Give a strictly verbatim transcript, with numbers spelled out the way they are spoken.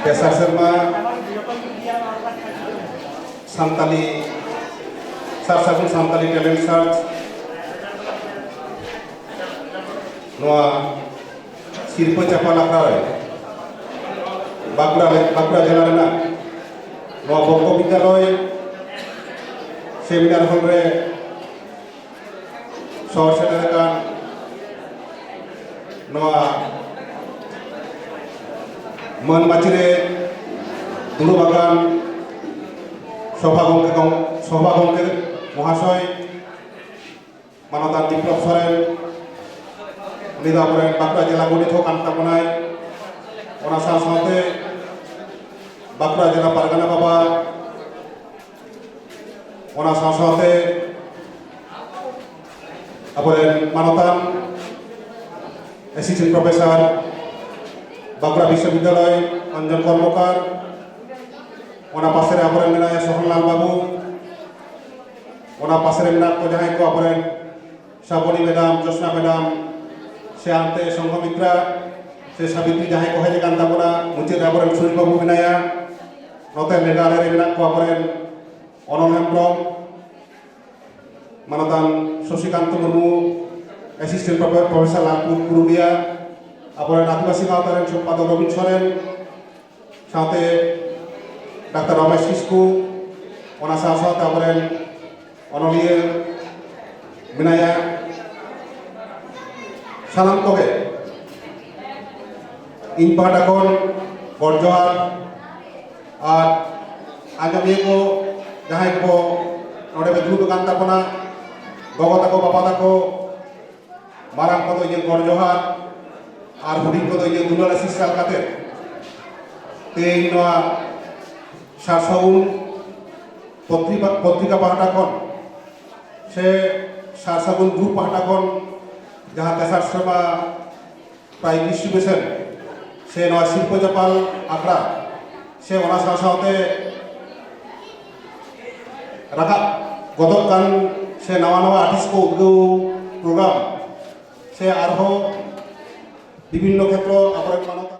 ᱛᱮᱥᱟᱨ ᱥᱮᱨᱢᱟ ᱥᱟᱱᱛᱟᱞᱤ, ᱥᱟᱨ ᱥᱟᱹᱜᱩᱱ ᱥᱟᱱᱛᱟᱞᱤ ᱴᱮᱞᱮᱱᱴ ᱥᱟᱨᱪ ᱱᱚᱣᱟ ᱥᱤᱨᱯᱟᱹ ᱪᱟᱯᱟᱞ ᱟᱠᱷᱲᱟ ᱨᱮ ᱵᱟᱸᱠᱩᱲᱟ, ᱵᱟᱸᱠᱩᱲᱟ ᱡᱮᱞᱟ ᱨᱮᱱᱟᱜ ᱱᱚᱣᱟ ᱵᱚᱝᱜᱚ ᱵᱤᱫᱽᱫᱟᱞᱚᱭ ᱥᱮᱢᱤᱱᱟᱨ ᱦᱚᱞ ᱨᱮ ᱥᱚᱦᱚᱨ ᱥᱮᱴᱮᱨ ᱟᱠᱟᱱ ᱱᱚᱣᱟ ᱢᱟᱹᱱ ᱢᱟᱹᱪᱤ ᱨᱮ ᱫᱩᱲᱩᱵ ᱟᱠᱟᱱ ᱥᱚᱵᱷᱟ ᱜᱚᱢᱠᱮ, ᱥᱚᱵᱷᱟ ᱜᱚᱢᱠᱮ ᱢᱚᱦᱟᱥᱚᱭ, ᱢᱟᱱᱚᱛᱟᱱ ᱵᱤᱯᱞᱚᱵ ᱥᱚᱨᱮᱱ, ᱩᱱᱤ ᱫᱚ ᱟᱵᱚᱨᱮᱱ ᱵᱟᱸᱠᱩᱲᱟ ᱡᱮᱞᱟ ᱜᱚᱰᱮᱛ ᱦᱚᱸ ᱠᱟᱱ ᱛᱟᱵᱚᱱᱟᱭ᱾ ᱚᱱᱟ ᱥᱟᱶ ᱥᱟᱶᱛᱮ ᱵᱟᱸᱠᱩᱲᱟ ᱡᱮᱞᱟ ᱯᱟᱨᱜᱟᱱᱟ ᱵᱟᱵᱟ, ᱚᱱᱟ ᱥᱟᱶ ᱥᱟᱶᱛᱮ ᱟᱵᱚᱨᱮᱱ ᱢᱟᱱᱚᱛᱟᱱ ᱮᱥᱤᱥᱴᱮᱱᱴ ᱯᱨᱚᱯᱷᱮᱥᱚᱨ ᱵᱟᱸᱠᱩᱲᱟ ᱵᱤᱥᱥᱚᱵᱤᱫᱽᱫᱟᱞᱚᱭ ᱚᱧᱡᱚᱱ ᱠᱚᱨᱢᱚᱠᱟᱨ, ᱚᱱᱟ ᱯᱟᱥᱮ ᱨᱮ ᱟᱵᱚᱨᱮᱱ ᱢᱮᱱᱟᱭᱟ ᱥᱳᱦᱚᱱᱞᱟᱞ ᱵᱟᱹᱵᱩ, ᱚᱱᱟ ᱯᱟᱥᱮ ᱨᱮ ᱢᱮᱱᱟᱜ ᱠᱚ ᱡᱟᱦᱟᱸᱭ ᱠᱚ ᱟᱵᱚᱨᱮᱱ ᱥᱨᱟᱵᱚᱱᱤ ᱢᱮᱰᱟᱢ, ᱡᱳᱥᱱᱟ ᱢᱮᱰᱟᱢ, ᱥᱮ ᱦᱟᱱᱛᱮ ᱥᱚᱝᱜᱷᱚᱢᱤᱛᱨᱟ ᱥᱮ ᱥᱟᱵᱤᱛᱨᱤ ᱡᱟᱦᱟᱸᱭ ᱠᱚ ᱦᱮᱡ ᱟᱠᱟᱱ ᱛᱟᱵᱚᱱᱟ, ᱢᱩᱪᱟᱹᱫ ᱨᱮ ᱟᱵᱚᱨᱮᱱ ᱥᱩᱨᱤ ᱵᱟᱹᱵᱩ ᱢᱮᱱᱟᱭᱟ, ᱱᱚᱛᱮ ᱞᱮᱸᱜᱟ ᱟᱲᱮ ᱨᱮ ᱢᱮᱱᱟᱜ ᱠᱚ ᱟᱵᱚᱨᱮᱱ ᱚᱱᱚᱞ ᱦᱮᱢᱵᱨᱚᱢ, ᱢᱟᱱᱚᱛᱟᱱ ᱥᱚᱥᱤᱠᱟᱱᱛ ᱢᱩᱨᱢᱩ, ᱮᱥᱤᱥᱴᱮᱱᱴ ᱯᱨᱚᱯᱷᱮᱥᱚᱨ ᱞᱟᱞᱯᱩᱨ ᱯᱩᱨᱩᱞᱤᱭᱟ, ᱟᱵᱚᱨᱮᱱ ᱟᱹᱫᱤᱵᱟᱹᱥᱤ ᱜᱟᱶᱛᱟ ᱨᱮᱱ ᱥᱚᱢᱯᱟᱫᱚᱠ ᱨᱚᱵᱤᱱ ᱥᱚᱨᱮᱱ, ᱥᱟᱶᱛᱮ ᱰᱟᱠᱛᱟᱨ ᱨᱚᱢᱮᱥ ᱠᱤᱥᱠᱩ, ᱚᱱᱟ ᱥᱟᱶ ᱥᱟᱶᱛᱮ ᱟᱵᱚᱨᱮᱱ ᱚᱱᱚᱞᱤᱭᱟᱹ ᱢᱮᱱᱟᱭᱟ, ᱥᱟᱱᱟᱢ ᱠᱚᱜᱮ ᱤᱧ ᱯᱟᱦᱴᱟ ᱠᱷᱚᱱ ᱜᱚᱰ ᱡᱚᱦᱟᱨ᱾ ᱟᱨ ᱟᱸᱡᱚᱢᱤᱭᱟᱹ ᱠᱚ ᱡᱟᱦᱟᱸᱭ ᱠᱚ ᱱᱚᱰᱮ ᱯᱮ ᱫᱩᱲᱩᱵ ᱟᱠᱟᱱ ᱛᱟᱵᱚᱱᱟ, ᱜᱚᱜᱚ ᱛᱟᱠᱚ, ᱵᱟᱵᱟ ᱛᱟᱠᱚ, ᱢᱟᱨᱟᱝ ᱠᱚᱫᱚ ᱤᱧᱟᱹᱜ ᱜᱚᱰ ᱡᱚᱦᱟᱨ ᱟᱨ ᱦᱩᱰᱤᱧ ᱠᱚᱫᱚ ᱤᱧᱟᱹᱜ ᱫᱩᱞᱟᱹᱲ ᱟᱥᱤᱥ ᱪᱟᱞ ᱠᱟᱛᱮ ᱛᱮᱦᱮᱧ ᱱᱚᱣᱟ ᱥᱟᱨ ᱥᱟᱹᱜᱩᱱ ᱯᱚᱛᱨᱤᱠᱟ, ᱯᱚᱛᱨᱤᱠᱟ ᱯᱟᱦᱴᱟ ᱠᱷᱚᱱ ᱥᱮ ᱥᱟᱨ ᱥᱟᱹᱜᱩᱱ ᱜᱨᱩᱯ ᱯᱟᱦᱴᱟ ᱠᱷᱚᱱ ᱡᱟᱦᱟᱸ ᱛᱮᱥᱟᱨ ᱥᱮᱨᱢᱟ ᱯᱨᱟᱭᱤᱡᱽ ᱰᱤᱥᱴᱨᱤᱵᱤᱭᱩᱥᱚᱱ ᱥᱮ ᱱᱚᱣᱟ ᱥᱤᱨᱯᱟᱹ ᱪᱟᱯᱟᱞ ᱟᱠᱷᱲᱟ ᱥᱮ ᱚᱱᱟ ᱥᱟᱶ ᱥᱟᱶᱛᱮ ᱨᱟᱠᱟᱵ ᱜᱚᱫᱚᱜ ᱠᱟᱱ ᱥᱮ ᱱᱟᱣᱟ ᱱᱟᱣᱟ ᱟᱨᱴᱤᱥᱴ ᱠᱚ ᱩᱫᱽᱜᱟᱹᱣ ᱯᱨᱳᱜᱨᱟᱢ ᱥᱮ ᱟᱨᱦᱚᱸ ᱵᱤᱵᱷᱤᱱᱱᱚ ᱠᱷᱮᱛᱨᱚ ᱟᱵᱚᱨᱮᱱ